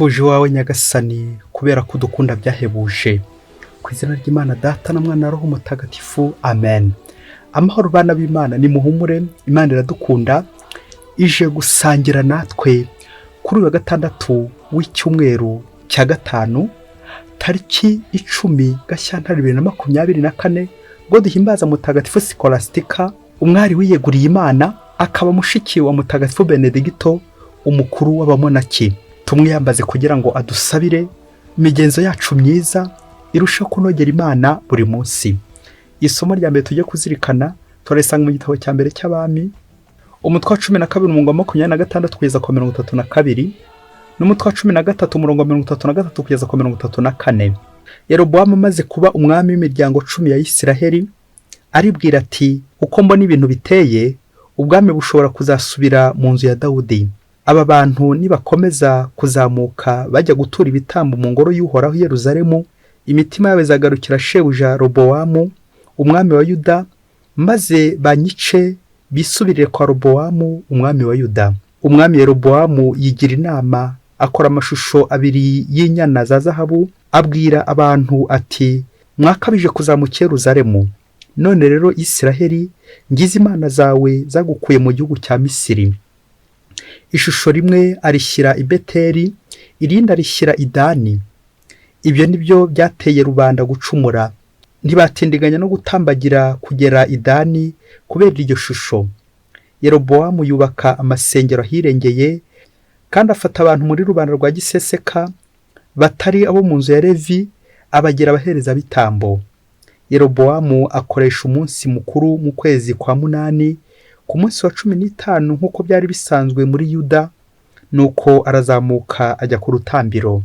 Tuje iwawe Nyagasani kubera ko udukunda byahebuje. Ku izina ry'Imana Data na Mwana na Roho Mutagatifu, amen. Amahoro bana b'Imana, nimuhumure, Imana iradukunda, ije gusangira natwe kuri uyu wa gatandatu w'icyumweru cya gatanu, tariki 10 Gashyantare 2024, ubwo duhimbaza Mutagatifu Sikolastika, umwari wiyeguriye Imana, akaba mushiki wa Mutagatifu Benedigito, umukuru w'abamonaki. Tumwiyambaze kugira ngo adusabire imigenzo yacu myiza irusheho kunogera Imana buri munsi. Isomo rya mbere tujye kuzirikana turarisanga mu gitabo cya mbere cy'Abami, umutwe wa 12 umurongo wa 26 kugeza ku 32, n'umutwe wa 13 umurongo wa 33 kugeza ku 34. Yerobowamu amaze kuba umwami w'imiryango 10 ya Isiraheli, aribwira ati: uko mbona ibintu biteye, ubwami bushobora kuzasubira mu nzu ya Dawudi. Aba bantu nibakomeza kuzamuka bajya gutura ibitambo mu ngoro y'Uhoraho i Yerusalemu, imitima yabo izagarukira shebuja Robowamu, umwami wa Yuda, maze banyice bisubirire kwa Robowamu, umwami wa Yuda. Umwami Yerobowamu yigira inama, akora amashusho abiri y'inyana za zahabu, abwira abantu ati: mwakabije kuzamuka i Yerusalemu. None rero Isiraheli, ngize imana zawe zagukuye mu gihugu cya Misiri. Ishusho rimwe arishyira i Beteli, irindi arishyira i Dani. Ibyo ni byo byateye rubanda gucumura. Ntibatindiganya no gutambagira kugera i Dani kubera iryo shusho. Yerobowamu yubaka amasengero ahirengeye, kandi afata abantu muri rubanda rwa giseseka batari abo mu nzu ya Levi, abagira abaherezabitambo. Yerobowamu akoresha umunsi mukuru mu kwezi kwa munani, ku munsi wa 15 nk'uko byari bisanzwe muri Yuda, nuko arazamuka ajya ku rutambiro.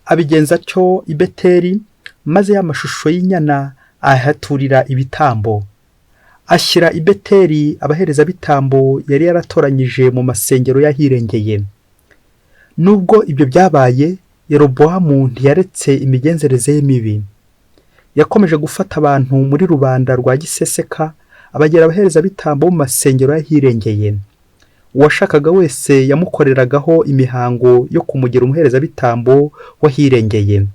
Abigenza atyo i Beteli, maze ya mashusho y'inyana ahaturira ibitambo. Ashyira i Beteli abaherezabitambo yari yaratoranyije mu masengero y'ahirengeye. Nubwo ibyo byabaye, Yerobowamu ntiyaretse imigenzereze ye mibi. Yakomeje gufata abantu muri rubanda rwa giseseka, abagira abaherezabitambo mu masengero y'ahirengeye. Uwashakaga wese yamukoreragaho imihango yo kumugira umuherezabitambo w'ahirengeye.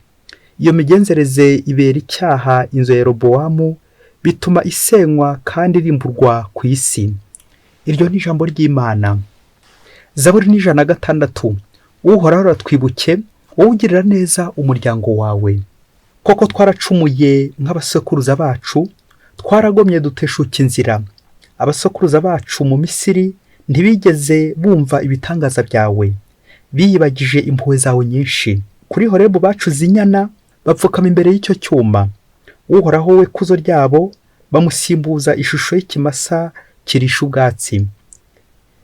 Iyo migenzereze ibera icyaha inzu ya Yerobowamu, bituma isenywa kandi irimburwa ku isi. Iryo ni ijambo ry'Imana. Zaburi ni 106. Uhoraho aratwibuke, wowe ugirira neza umuryango wawe. Koko twaracumuye nk'abasekuruza bacu, twaragomye duteshuka inzira. Abasokuruza bacu mu Misiri ntibigeze bumva ibitangaza byawe, biyibagije impuhwe zawe nyinshi. Kuri Horebu bacuze inyana, bapfukama imbere y'icyo cyuma. Uhoraho we kuzo ryabo, bamusimbuza ishusho y'ikimasa kirisha ubwatsi.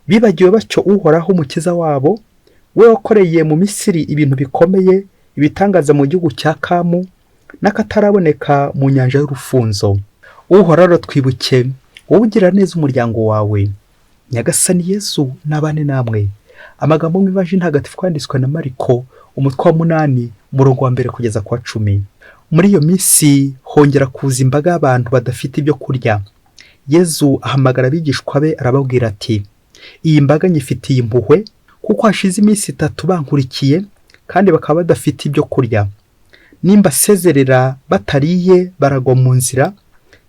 Bibagiwe batyo Uhoraho umukiza wabo, we wakoreye mu Misiri ibintu bikomeye, ibitangaza mu gihugu cya Kamu, n'akataraboneka mu nyanja y'urufunzo. Uhoraho twibuke, wowe ugira neza umuryango wawe. Nyagasani Yesu nabane namwe. Amagambo mu ivanjiri ntagatifu kwanditswe na Mariko, umutwe wa 8, umurongo wa 1 kugeza ku wa 10. Muri iyo minsi hongera kuza imbaga y'abantu badafite ibyo kurya. Yezu ahamagara abigishwa be arababwira ati: iyi mbaga nyifitiye impuhwe, kuko hashize iminsi 3 bankurikiye kandi bakaba badafite ibyo kurya. Nimbasezerera batariye baragwa mu nzira,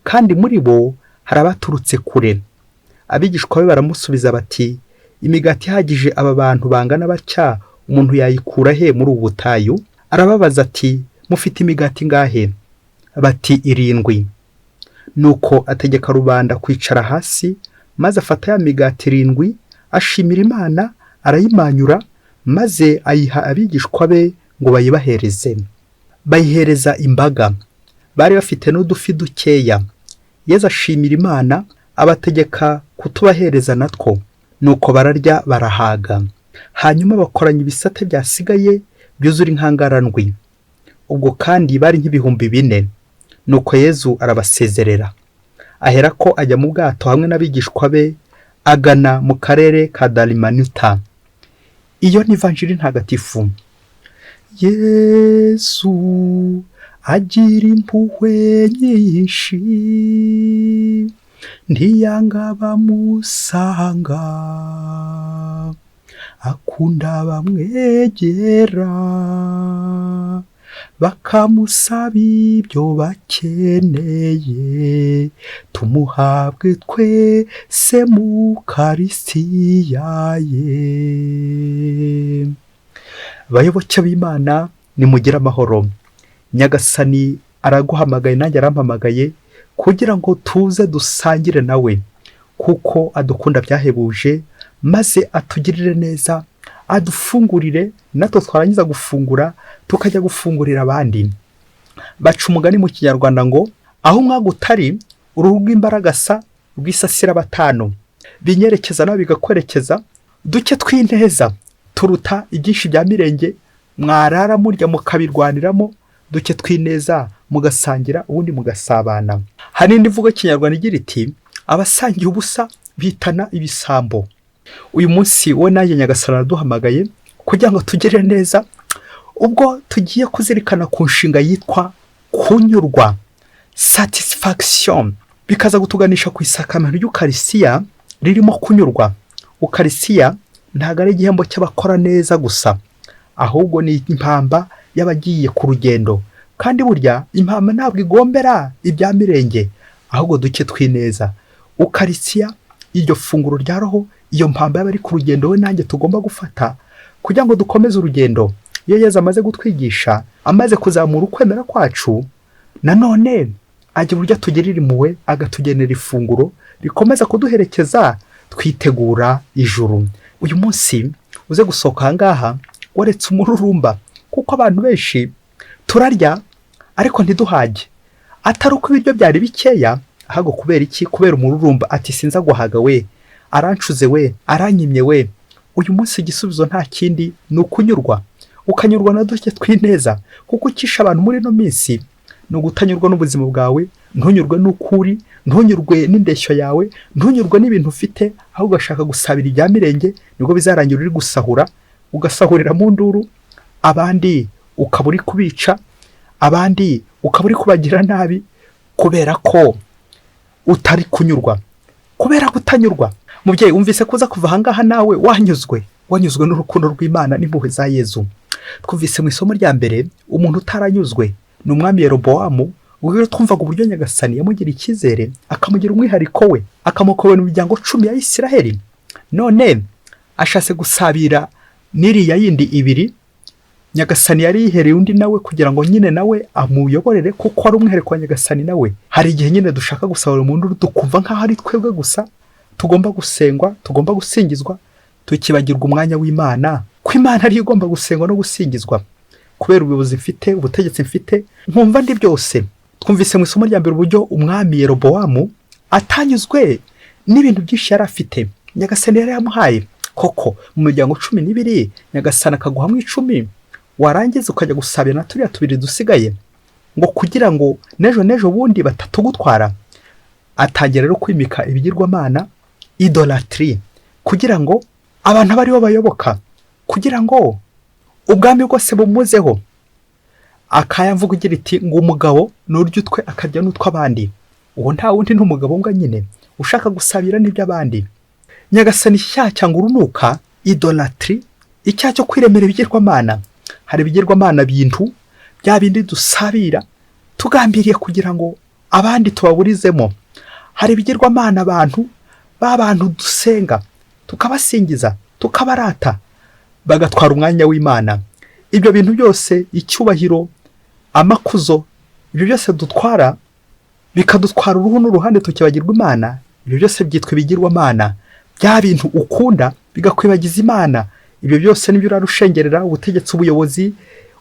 kandi muri bo hari abaturutse kure. Abigishwa be baramusubiza bati: imigati ihagije aba bantu bangana batya umuntu yayikura he muri ubu butayu? Arababaza ati: mufite imigati ingahe? Bati: 7. Nuko ategeka rubanda kwicara hasi, maze afata ya migati 7, ashimira Imana, arayimanyura, maze ayiha abigishwa be ngo bayibahereze. Bayihereza imbaga. Bari bafite n'udufi dukeya. Yezu ashimira Imana, abategeka kutubahereza natwo. Nuko bararya barahaga. Hanyuma bakoranya ibisate byasigaye byuzura inkangara ndwi. Ubwo kandi bari nk'ibihumbi 4. Nuko Yezu arabasezerera. Aherako ajya mu bwato hamwe n'abigishwa be, agana mu karere ka Dalimanuta. Iyo ni ivanjiri ntagatifu. Yesu agira impuhwe nyinshi, ntiyanga abamusanga, Akunda bamwegera bakamusaba ibyo bakeneye. Tumuhabwe twese mu Ukarisitiya ye. Bayoboke b'Imana, nimugire amahoro. Nyagasani araguhamagaye, nanjye arampamagaye kugira ngo tuze dusangire nawe, kuko adukunda byahebuje, maze atugirire neza, adufungurire, natwe twarangiza gufungura tukajya gufungurira abandi. Baca umugani mu Kinyarwanda ngo aho umwaga utari, uruhu rw'imbaragasa rwisasira batanu. Binyerekeza nawe bigakwerekeza. Duke tw'ineza turuta ibyinshi bya mirenge mwarara murya mukabirwaniramo. Duke tw'ineza mugasangira, ubundi mugasabana. Hari indi mvugo Kinyarwanda igira iti: "Abasangiye ubusa bitana ibisambo." Uyu munsi wowe nanjye Nyagasani araduhamagaye kugira ngo tugire neza, ubwo tugiye kuzirikana ku nshinga yitwa kunyurwa, satisfaction, bikaza gutuganisha ku isakamento ry'Ukarisiya ririmo kunyurwa. Ukarisiya ntabwo ari igihembo cy'abakora neza gusa, ahubwo ni impamba y'abagiye ku rugendo. Kandi burya impamba ntabwo igombera ibya mirenge, ahubwo duke tw'ineza. Ukarisiya, iryo funguro rya roho, iyo mpamba y'abari ku rugendo, we nanjye tugomba gufata kugira ngo dukomeze urugendo. Iyo Yezu amaze gutwigisha, amaze kuzamura ukwemera kwacu, nanone agira uburyo atugirira impuhwe, agatugenera ifunguro rikomeza kuduherekeza twitegura ijuru. Uyu munsi uze gusohoka aha ngaha waretse umururumba, kuko abantu benshi turarya ariko ntiduhage, atari uko ibiryo byari bikeya, ahubwo kubera iki? Kubera umururumba. Ati: "Sinza guhaga we, arancuze we, aranyimye we." Uyu munsi igisubizo nta kindi, ni ukunyurwa, ukanyurwa na duke tw'ineza, kuko ukisha abantu muri ino minsi ni ugutanyurwa n'ubuzima bwawe. Ntunyurwe n'uko uri, ntunyurwe n'indeshyo yawe, ntunyurwe n'ibintu ufite, ahubwo ugashaka gusabira ibya mirenge. Nibwo bizarangira uri gusahura, ugasahurira mu nduru, abandi ukaba uri kubica, abandi ukaba uri kubagira nabi, kubera ko utari kunyurwa, kubera kutanyurwa. Mubyeyi, wumvise ko uza kuva ahangaha nawe wanyuzwe, wanyuzwe n'urukundo rw'Imana n'impuhwe za Yezu. Twumvise mu isomo rya mbere umuntu utaranyuzwe ni umwami Yerobowamu. Ubwo rero twumvaga uburyo Nyagasani yamugira icyizere, akamugira umwihariko we, akamukobera imiryango 10 ya Isiraheli. None ashatse gusabira n'iriya yindi ibiri Nyagasani yari yihereye undi nawe, kugira ngo nyine nawe amuyoborere, kuko ari umwihariko wa Nyagasani nawe. Hari igihe nyine dushaka gusabira umuntu, tukumva nk'aho ari twebwe gusa tugomba gusengwa, tugomba gusingizwa, tukibagirwa umwanya w'Imana, ko Imana ariyo igomba gusengwa no gusingizwa. Kubera ubuyobozi mfite, ubutegetsi mfite, nkumva ndi byose. Twumvise mu isomo rya mbere uburyo umwami Yerobowamu atanyuzwe n'ibintu byinshi yari afite Nyagasani yari yamuhaye. Koko mu miryango 12 Nyagasani akaguhamo 10, warangiza ukajya gusabira na turiya tubiri dusigaye, ngo kugira ngo n'ejo n'ejo bundi batatugutwara. Atangira rero kwimika ibigirwamana, idolâtrie, kugira ngo abantu abe aribo bayoboka, kugira ngo ubwami bwose bumuzeho. Akaya mvugo igira iti ngo umugabo nurya utwe akarya n'utw'abandi. Uwo nta wundi, ni umugabo mbwa nyine ushaka gusabira n'iby'abandi. Nyagasani icyaha cyangwa urunuka idolâtrie, icyaha cyo kwiremera ibigirwamana. Hari ibigirwamana bintu bya bindi dusabira tugambiriye kugira ngo abandi tubaburizemo. Hari ibigirwamana abantu, ba bantu dusenga, tukabasingiza, tukabarata, bagatwara umwanya w'Imana. Ibyo bintu byose, icyubahiro, amakuzo, ibyo byose dutwara bikadutwara uruhu n'uruhande, tukibagirwa Imana, ibyo byose byitwa ibigirwamana. Bya bintu ukunda bigakwibagiza Imana, ibyo byose nibyo urarushengerera: ubutegetsi, ubuyobozi,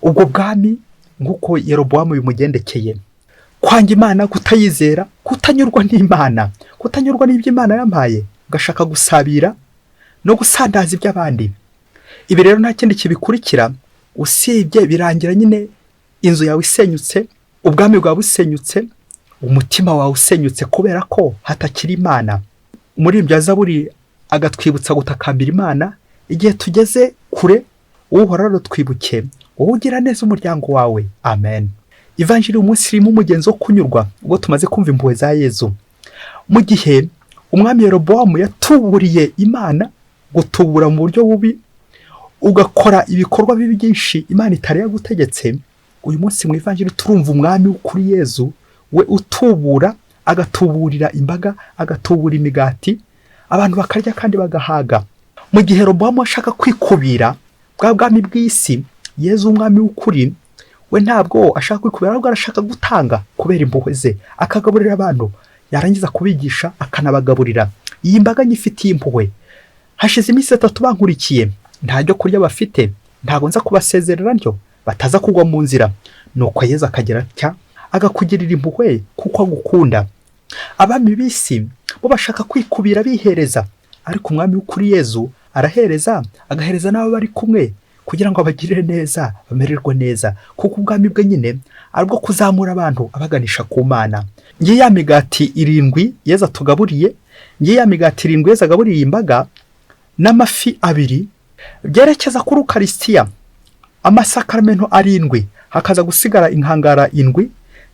ubwo bwami, nk'uko Yerobowamu bimugendekeye. Kwanga Imana, kutayizera, kutanyurwa n'Imana, kutanyurwa n'ibyo Imana yampaye, ugashaka gusabira no gusandaza iby'abandi. Ibi rero nta kindi kibikurikira usibye birangira nyine inzu yawe isenyutse, ubwami bwawe busenyutse, umutima wawe usenyutse, kubera ko hatakiri Imana. Muri ibyo Zaburi agatwibutsa gutakambira Imana igihe tugeze kure: "Uhoraho, twibuke, wowe ugira neza umuryango wawe." Amen. Ivanjiri umunsi irimo umugenzo wo kunyurwa, ubwo tumaze kumva impuhwe za Yezu. Mu gihe umwami Yerobowamu yatuburiye Imana, gutubura mu buryo bubi. Ugakora ibikorwa bibi byinshi Imana itari yagutegetse. Uyu munsi mu ivanjiri turumva umwami w'ukuri Yezu, we utubura, agatuburira imbaga, agatubura imigati, abantu bakarya kandi bagahaga. Mu gihe Robowamu ashaka kwikubira bwa bwami bw'isi, Yezu umwami w'ukuri we ntabwo ashaka kwikubira, ahubwo arashaka gutanga kubera impuhwe ze, akagaburira abantu, yarangiza kubigisha akanabagaburira. Iyi mbaga nyifitiye impuhwe, hashize iminsi 3 bankurikiye, nta byo kurya bafite, ntabwo nza kubasezerera ntyo bataza kugwa mu nzira. Nuko Yezu akagira atya agakugirira impuhwe kuko agukunda. Abami b'isi bo bashaka kwikubira bihereza, ariko umwami w'ukuri Yezu arahereza, agahereza n'abo bari kumwe kugira ngo abagirire neza, bamererwe neza, kuko ubwami bwe nyine ari ubwo kuzamura abantu abaganisha ku Mana. Ngiye ya migati 7 Yezu atugaburiye, ngiye ya migati 7 Yezu agaburiye imbaga n'amafi 2 byerekeza kuri Ukarisitiya, amasakaramentu 7, hakaza gusigara inkangara 7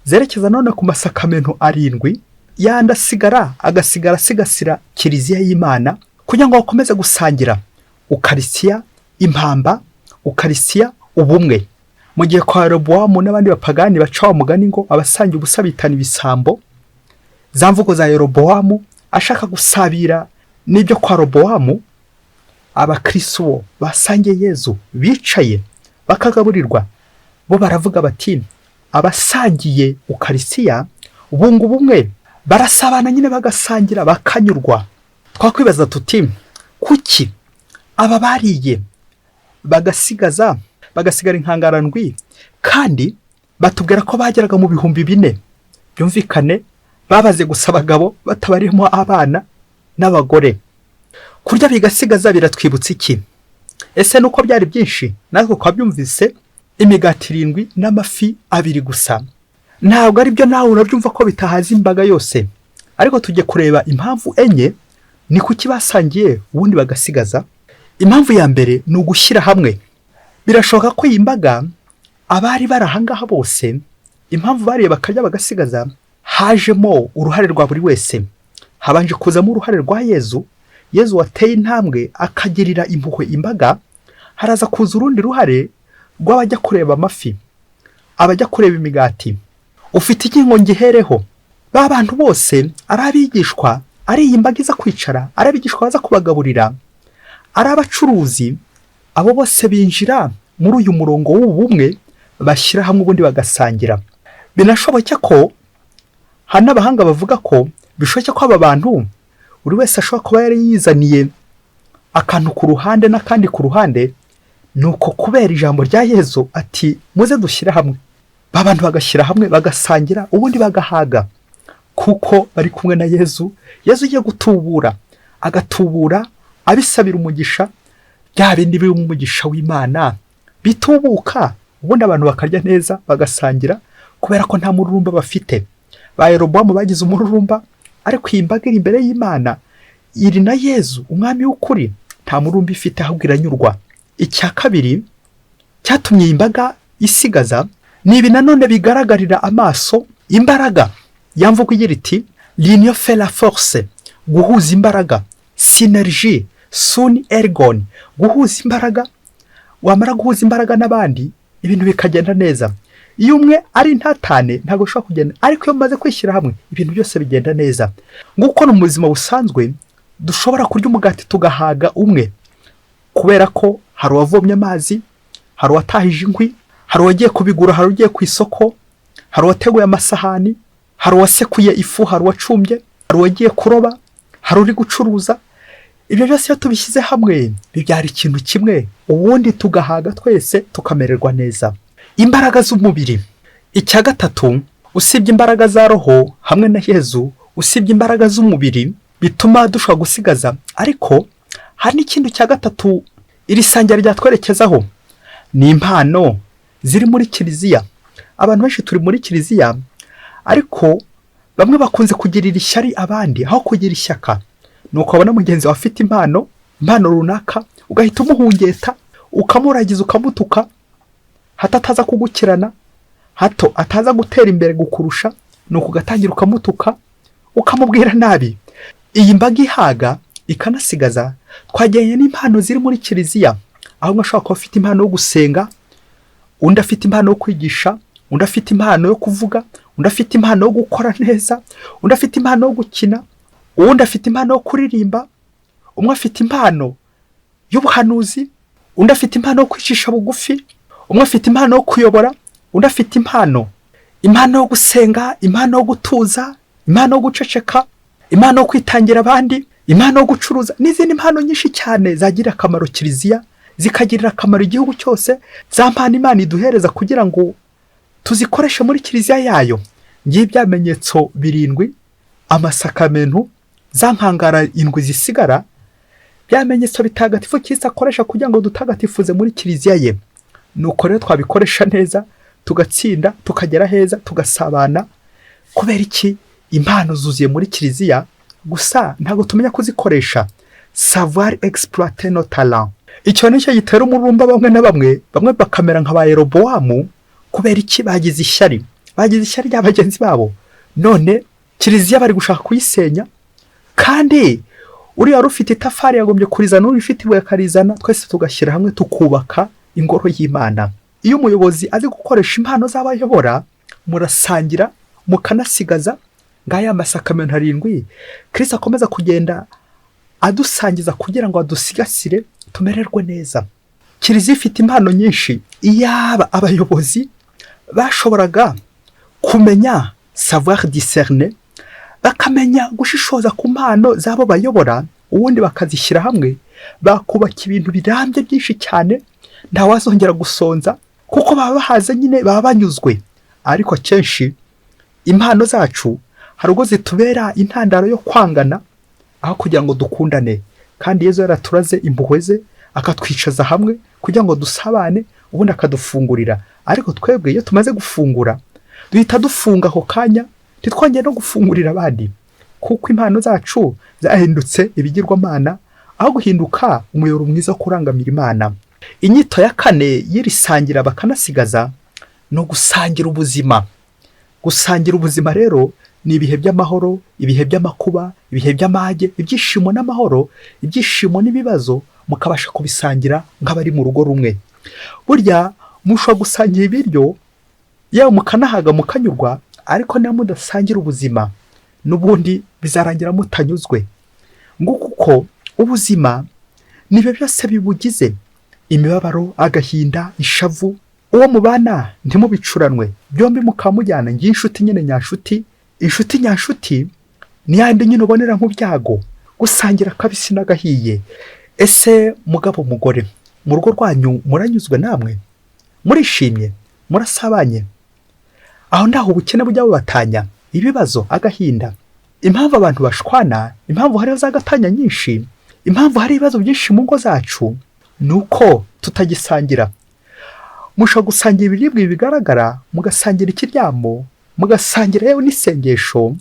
zerekeza none ku masakamento 7, yandi asigara agasigara asigasira Kiliziya y'Imana kugira ngo bakomeze gusangira Ukarisitiya, impamba, Ukarisitiya, ubumwe. Mu gihe kwa Yerobowamu n'abandi bapagani baca wa mugani ngo abasangiye ubusa bitana ibisambo, za mvugo za Yerobowamu ashaka gusabira n'ibyo kwa Robowamu, abakristo bo basangiye Yezu bicaye bakagaburirwa, bo baravuga bati abasangiye Ukarisitiya bunga ubumwe, barasabana nyine, bagasangira bakanyurwa. Twakwibaza tuti kuki aba bariye bagasigaza, bagasigara inkangara ndwi, kandi batubwira ko bageraga mu 4000? Byumvikane babaze gusa abagabo batabarimo abana n'abagore. Kurya bigasigaza biratwibutsa iki? Ese nuko byari byinshi? Natwe twabyumvise, imigati 7 n'amafi 2 gusa ntabwo ari byo, nawe urabyumva ko bitahaza imbaga yose. Ariko tujye kureba impamvu 4 ni kuki basangiye ubundi bagasigaza. Impamvu ya mbere ni ugushyira hamwe. Birashoboka ko iyi mbaga abari bari ahangaha bose, impamvu bariye bakarya bagasigaza, hajemo uruhare rwa buri wese. Habanje kuzamo uruhare rwa Yezu, Yezu wateye intambwe akagirira impuhwe imbaga. Haraza kuza urundi ruhare rw'abajya kureba amafi, abajya kureba imigati. Ufite iki ngo ngihereho? Ba bantu bose, ari abigishwa, ari iyi mbaga iza kwicara, ari abigishwa baza kubagaburira, ari abacuruzi, abo bose binjira muri uyu murongo w'ubumwe, bashyira hamwe ubundi bagasangira. Binashoboke ko hari n'abahanga bavuga ko bishoboke ko aba bantu buri wese ashobora kuba yari yizaniye akantu ku ruhande n'akandi ku ruhande, nuko kubera ijambo rya Yezu ati muze dushyire hamwe, ba bantu bagashyira hamwe bagasangira ubundi bagahaga, kuko bari kumwe na Yezu. Yezu ugiye gutubura, agatubura abisabira umugisha, bya bindi biri mu mugisha w'Imana bitubuka, ubundi abantu bakarya neza bagasangira, kubera ko nta mururumba bafite. Ba Yerobowamu bagize umururumba, ariko iyi mbaga iri imbere y'Imana iri na Yezu umwami w'ukuri nta mururumba ifite, ahubwo iranyurwa. Icya kabiri cyatumye iyi mbaga isigaza ni ibi nanone bigaragarira amaso, imbaraga. Ya mvugo igira iti l'union fait la force, guhuza imbaraga, synergie, sun ergon, guhuza imbaraga. Wamara guhuza imbaraga n'abandi ibintu bikagenda neza. Iyo umwe ari intatane ntabwo bishobora kugenda, ariko iyo mumaze kwishyira hamwe ibintu byose bigenda neza. Nguko no mu buzima busanzwe dushobora kurya umugati tugahaga umwe, kubera ko hari uwavomye amazi, hari uwatahije inkwi, hari uwagiye kubigura, hari ugiye ku isoko, hari uwateguye amasahani, hari uwasekuye ifu, hari uwacumbye, hari uwagiye kuroba, hari uri gucuruza. Ibyo byose iyo tubishyize hamwe bibyara ikintu kimwe, ubundi tugahaga twese tukamererwa neza. Imbaraga z'umubiri. Icya gatatu, usibye imbaraga za roho hamwe na Yezu, usibye imbaraga z'umubiri bituma dushobora gusigaza, ariko hari n'ikindi cya gatatu iri sangira ryatwerekezaho, ni impano ziri muri Kiliziya. Abantu benshi turi muri Kiliziya, ariko bamwe bakunze kugirira ishyari abandi aho kugira ishyaka. Nuko wabona mugenzi wawe afite impano runaka, ugahita umuhungeta, ukamuragiza, ukamutuka, hato ataza kugukirana, hato ataza gutera imbere gukurusha, nuko ugatangira ukamutuka, ukamubwira nabi. Iyi mbaga ihaga ikanasigaza twajyanye n'impano ziri muri Kiliziya. Aho umwe ashobora kuba afite impano yo gusenga, undi afite impano yo kwigisha, undi afite impano yo kuvuga, undi afite impano yo gukora neza, undi afite impano yo gukina, uwundi afite impano yo kuririmba, umwe afite impano y'ubuhanuzi, undi afite impano yo kwicisha bugufi, umwe afite impano yo kuyobora, undi afite impano yo gusenga, impano yo gutuza, impano yo guceceka, impano yo kwitangira abandi, impano yo gucuruza n'izindi mpano nyinshi cyane zagirira akamaro kiliziya, zikagirira akamaro igihugu cyose. Za mpano Imana iduhereza kugira ngo tuzikoreshe muri kiliziya yayo. Ngibi byamenyetso birindwi, amasakamento, za nkangara indwi zisigara, byamenyetso bitagatifu Kristo akoresha kugira ngo dutagatifuze muri kiliziya ye. Nuko rero twabikoresha neza, tugatsinda, tukagera heza, tugasabana. Kubera iki? Impano zuzuye muri kiliziya, gusa ntabwo tumenya kuzikoresha. Savoir exploiter nos talents. Icyo nicyo gitera umururumba bamwe na bamwe, bamwe bakamera nka ba Yerobowamu. Kubera iki? Bagize ishyari, bagize ishyari rya bagenzi babo, none kiliziya bari gushaka kuyisenya. Kandi uriya wari ufite itafari yagombye kurizana, uri ufite ibuye akarizana, twese tugashyira hamwe tukubaka ingoro y'Imana. Iyo umuyobozi azi gukoresha impano z'abayobora, murasangira mukanasigaza. Ngaya masakamento arindwi Kristo akomeza kugenda adusangiza kugira ngo adusigasire tumererwe neza. Kiliziya ifite impano nyinshi. Iyaba abayobozi bashoboraga kumenya savoir discerner, bakamenya gushishoza ku mpano z'abo bayobora, ubundi bakazishyira hamwe, bakubaka ibintu birambye byinshi cyane, ntawazongera gusonza kuko baba bahaze nyine, baba banyuzwe. Ariko akenshi impano zacu hari ubwo zitubera intandaro yo kwangana aho kugira ngo dukundane. Kandi Yezu yaraturaze impuhwe ze, akatwicaza hamwe kugira ngo dusabane, ubundi akadufungurira. Ariko twebwe iyo tumaze gufungura duhita dufunga ako kanya, ntitwongere no gufungurira abandi, kuko impano zacu zahindutse ibigirwamana aho guhinduka umuyoboro mwiza wo kurangamira Imana. Inyito ya kane y'iri sangira bakanasigaza ni ugusangira ubuzima. Gusangira ubuzima rero ni ibihe by'amahoro, ibihe by'amakuba, ibihe by'amage, ibyishimo n'amahoro, ibyishimo n'ibibazo, mukabasha kubisangira nk'abari mu rugo rumwe. Burya mushobora gusangira ibiryo, yewe mukanahaga mukanyurwa, ariko niba mudasangira ubuzima n'ubundi bizarangira mutanyuzwe. Nguko uko ubuzima nibyo byose bibugize: imibabaro, agahinda, ishavu. Uwo mubana ntimubicuranwe, byombi mukaba mujyana. Ngiye inshuti nyine nyanshuti, inshuti nyanshuti ni yandi nyine ubonera mu byago, gusangira akabisi n'agahiye. Ese mugabo, mugore, mu rugo rwanyu muranyuzwe namwe? Murishimye? Murasabanye? Aho ndaho ubukene bujya bubatanya, ibibazo, agahinda. Impamvu abantu bashwana, impamvu hariho za gatanya nyinshi, impamvu hari ibibazo byinshi mu ngo zacu, ni uko tutagisangira. Mushobora gusangira ibiribwa bigaragara, mugasangira ikiryamo, mugasangira yewe n'isengesho,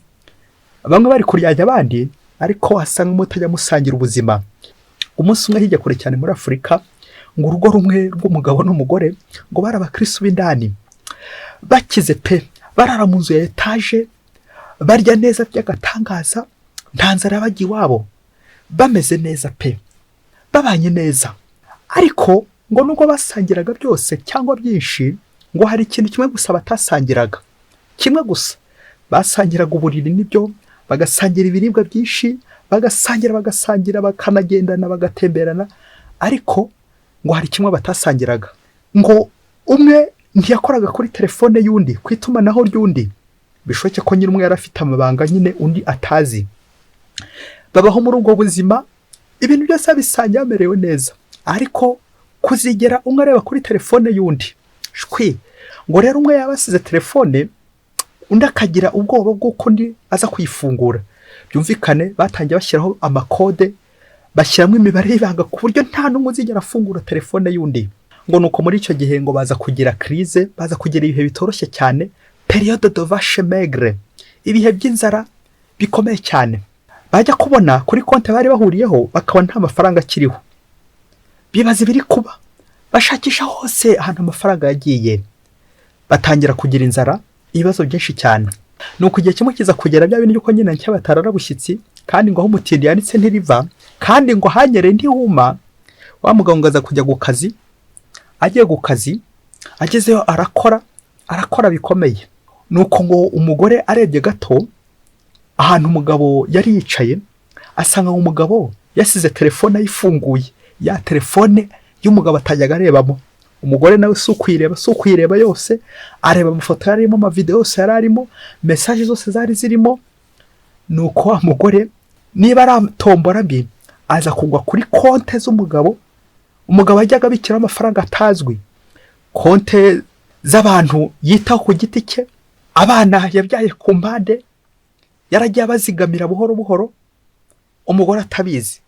bamwe bari kuryanya abandi, ariko wasanga mutajya musangira ubuzima. Umunsi umwe hirya kure cyane muri Afurika, ngo urugo rumwe rw'umugabo n'umugore, ngo bari abakirisitu b'indani, bakize pe, barara mu nzu ya etaje, barya neza by'agatangaza, nta nzara yabaga iwabo, bameze neza pe, babanye neza. Ariko ngo nubwo basangiraga byose cyangwa byinshi, ngo hari ikintu kimwe gusa batasangiraga, kimwe gusa. Basangiraga uburiri nibyo, bagasangira ibiribwa byinshi, bagasangira, bagasangira, bakanagendana, bagatemberana, ariko ngo hari kimwe batasangiraga. Ngo umwe ntiyakoraga kuri telefone y'undi, ku itumanaho ry'undi. Bishoboke ko nyine umwe yari afite amabanga nyine undi atazi. Babaho muri ubwo buzima, ibintu byose babisangiye, bamerewe neza, ariko kuzigera umwe areba kuri telefone y'undi, shwi. Ngo rero umwe yaba asize telefone, undi akagira ubwoba bw'uko undi aza kuyifungura. Byumvikane, batangiye bashyiraho amakode, bashyiramo imibare y'ibanga ku buryo nta n'umwe uzigera afungura telefone y'undi. Ngo nuko muri icyo gihe ngo baza kugira crise, baza kugira ibihe bitoroshye cyane, période de vache maigre, ibihe by'inzara bikomeye cyane. Bajya kubona kuri konti bari bahuriyeho, bakabona nta mafaranga akiriho. Bibaza ibiri kuba, bashakisha hose ahantu amafaranga yagiye, batangira kugira inzara, ibibazo byinshi cyane. Ni uko igihe kimwe kiza kugera, bya bindi by'uko nyine nshya batarara bushyitsi, kandi ngo aho umutindi yanitse ntiriva, kandi ngo hanyereye ntihuma. Wa mugabo ngo aza kujya ku kazi, agiye ku kazi agezeyo arakora, arakora bikomeye. Nuko ngo umugore arebye gato ahantu umugabo yari yicaye, asanga umugabo yasize telefone ayifunguye, ya telefone y'umugabo atajyaga arebamo. Umugore nawe si ukuyireba yose, areba amafoto yari arimo, amavidewo yose yari arimo, message zose zari zirimo. Nuko wa mugore, niba ari tombora mbi, aza kugwa kuri konte z'umugabo. Umugabo yajyaga abikiraho amafaranga atazwi, konte z'abantu yitaho ku giti cye, abana yabyaye ku mpande yaragiye abazigamira buhoro buhoro, umugore atabizi.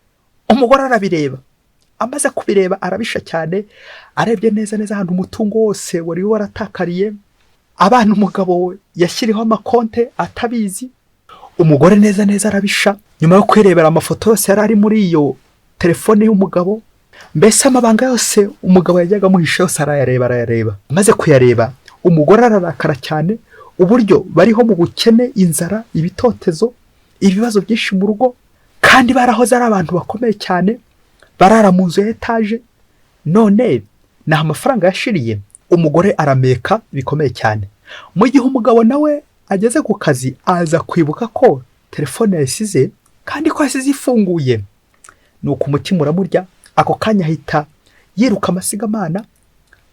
Umugore arabireba, amaze kubireba arabisha cyane. Arebye neza neza ahantu umutungo wose wari waratakariye, abana umugabo yashyiriho amakonte atabizi, umugore neza neza arabisha. Nyuma yo kwirebera amafoto yose yari ari muri iyo telefone y'umugabo, mbese amabanga yose umugabo yajyaga amuhisha yose arayareba, arayareba. Amaze kuyareba, umugore ararakara cyane. Uburyo bariho mu bukene, inzara, ibitotezo, ibibazo byinshi mu rugo, kandi barahoze ari abantu bakomeye cyane, barara mu nzu ya etaje, none ni amafaranga yashiriye. Umugore arameka bikomeye cyane. Mu gihe umugabo nawe ageze ku kazi, aza kwibuka ko telefone yayisize kandi ko yasize ifunguye. Nuko umutima uramurya. Ako kanya ahita yiruka amasigamana,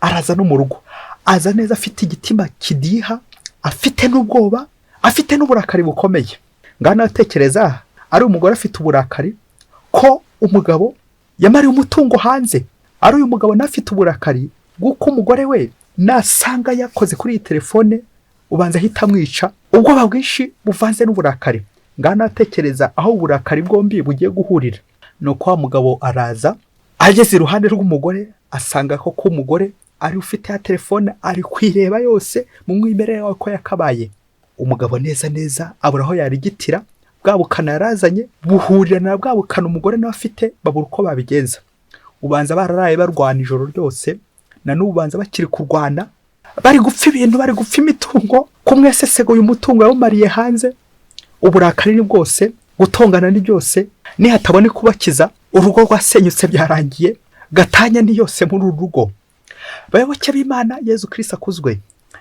araza no mu rugo. Aza neza afite igitima kidiha, afite n'ubwoba, afite n'uburakari bukomeye. Ngaho atekereza ari umugore afite uburakari ko umugabo yamariye umutungo hanze, ari uyu mugabo nawe afite uburakari bw'uko umugore we nasanga yakoze kuri iyi telefone ubanza ahita amwica. Ubwoba bwinshi buvanze n'uburakari. Ngaho natekereza aho uburakari bwombi bugiye guhurira. Ni uko wa mugabo araza, ageze iruhande rw'umugore asanga koko umugore ari ufite ya telefone, ari kwireba yose mu mwimerere wawe ko yakabaye. Umugabo neza neza abura aho yarigitira. Bwa bukana yarazanye buhurira na bwa bukana umugore nawe afite, babura uko babigenza. Ubanza bararaye barwana ijoro ryose, na n'ubu ubanza bakiri kurwana, bari gupfa ibintu, bari gupfa imitungo. Kumwe yaseseguye umutungo yawumariye hanze. Uburakari ni bwose, gutongana ni byose. Nihataboneka kubakiza, urugo rwasenyutse, byarangiye, gatanya ni yose muri uru rugo. Bayoboke b'Imana, Yezu Kirisitu akuzwe.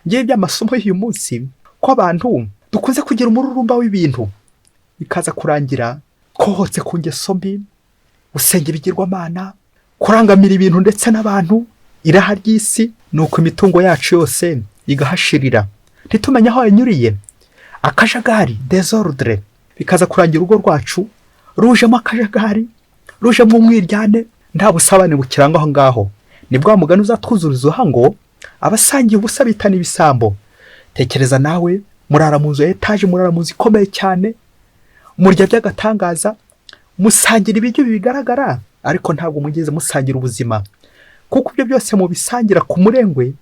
Ngiye by'amasomo y'uyu munsi, ko abantu dukunze kugira umururumba w'ibintu, bikaza kurangira twohotse ku ngeso mbi, gusenga ibigirwamana, kurangamira ibintu ndetse n'abantu, iraha ry'isi, ni uko imitungo yacu yose igahashirira, ntitumenye aho yanyuriye. Akajagari, désordre, bikaza kurangira urugo rwacu rujemo akajagari, rujemo umwiryane, nta busabane bukirangwa aho ngaho. Ni bwa mugani uzatwuzuriza uha ngo abasangiye ubusa bitana ibisambo. Tekereza nawe, murara mu nzu ya etaje, murara mu nzu ikomeye cyane, murya by'agatangaza, musangira ibiryo bigaragara, ariko ntabwo mugeze musangira ubuzima, kuko ibyo byose mubisangira ku murengwe,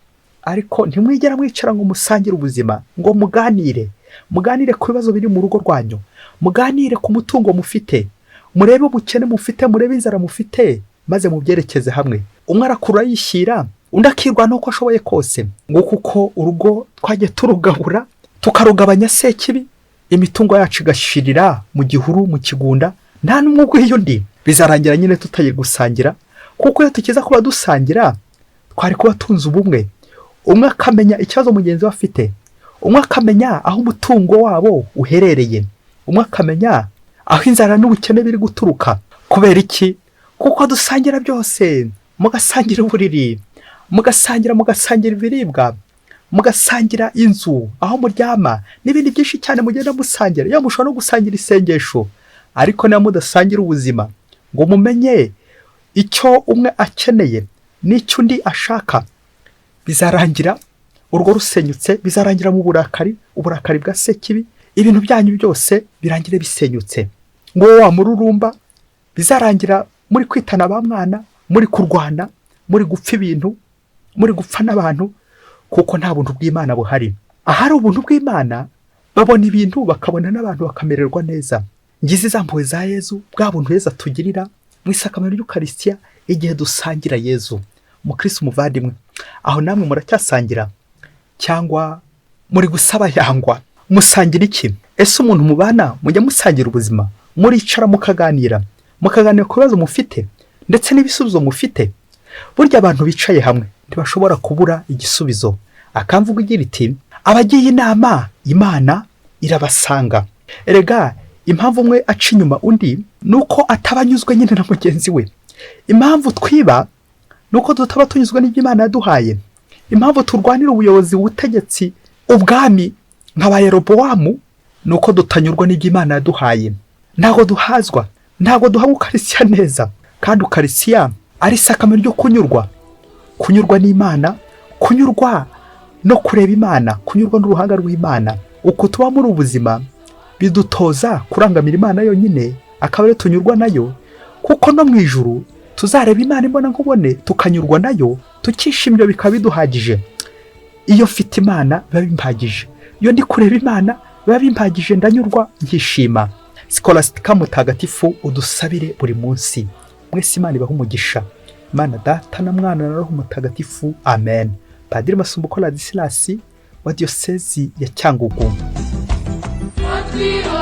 ariko ntimwigera mwicara ngo musangire ubuzima, ngo muganire, muganire ku bibazo biri mu rugo rwanyu, muganire ku mutungo mufite, murebe ubukene mufite, murebe inzara mufite, maze mubyerekeze hamwe. Umwe arakurura yishyira, undi akirwana uko ashoboye kose. Ngo kuko urugo twagiye turugabura, tukarugabanya sekibi, imitungo yacu igashirira mu gihuru, mu kigunda, nta n'umwe ubwiye undi. Bizarangira nyine tutagiye gusangira, kuko iyo tukiza kuba dusangira twari kuba tunze ubumwe, umwe akamenya ikibazo mugenzi we afite, umwe akamenya aho umutungo wabo uherereye, umwe akamenya aho inzara n'ubukene biri guturuka. Kubera iki? Kuko dusangira byose. Mugasangira uburiri, mugasangira ibiribwa, mugasangira inzu aho muryama, n'ibindi byinshi cyane mugenda musangira. Iyo mushobora no gusangira isengesho, ariko niba mudasangira ubuzima ngo mumenye icyo umwe akeneye n'icyo undi ashaka, bizarangira urugo rusenyutse, bizarangira mu burakari, uburakari bwa sekibi, ibintu byanyu byose birangire bisenyutse. Ngo wa mururumba, bizarangira muri kwitana ba mwana, muri kurwana, muri gupfa ibintu, muri gupfa n'abantu, kuko nta buntu bw'Imana buhari. Ahari ubuntu bw'Imana, babona ibintu, bakabona n'abantu, bakamererwa neza. Ngize za mpuhwe za Yezu, bwa buntu Yezu atugirira mu isakamento ry'Ukarisitiya igihe dusangira Yezu. Mukirisitu umuvandimwe, aho namwe muracyasangira cyangwa muri gusaba yangwa? Musangira iki? Ese umuntu mubana mujya musangira ubuzima? Muricara mukaganira, mukaganira ku bibazo mufite? Ndetse n'ibisubizo mufite. Burya abantu bicaye hamwe ntibashobora kubura igisubizo. Akamvuga igira iti: "Abagiye inama, Imana irabasanga." Erega impamvu umwe aca inyuma undi ni uko ataba anyuzwe nyine na mugenzi we. Impamvu twiba ni uko tutaba tunyuzwe n'ibyo Imana yaduhaye. Impamvu turwanira ubuyobozi, ubutegetsi, ubwami nka ba Yerobowamu ni uko tutanyurwa n'ibyo Imana yaduhaye. Ntabwo duhazwa, ntabwo duhabwa ukarisiya neza, kandi ukarisiya ari isakamento ryo kunyurwa, kunyurwa n'Imana, kunyurwa no kureba Imana, kunyurwa n'uruhanga rw'Imana. Uko tuba muri ubu buzima bidutoza kurangamira Imana yonyine, akaba ariyo tunyurwa nayo, kuko no mu ijuru tuzareba Imana imbona nkubone, tukanyurwa nayo, tukishimira, bikaba biduhagije. Iyo mfite Imana biba bimpagije, iyo ndi kureba Imana biba bimpagije, ndanyurwa, nkishima. Sikolastika mutagatifu, udusabire buri munsi. Mwese Imana ibahe umugisha, Imana Data na Mwana na Roho Mutagatifu. Amen. Padiri Masumbuko Ladislas wa Diyosezi ya Cyangugu. Watwiha.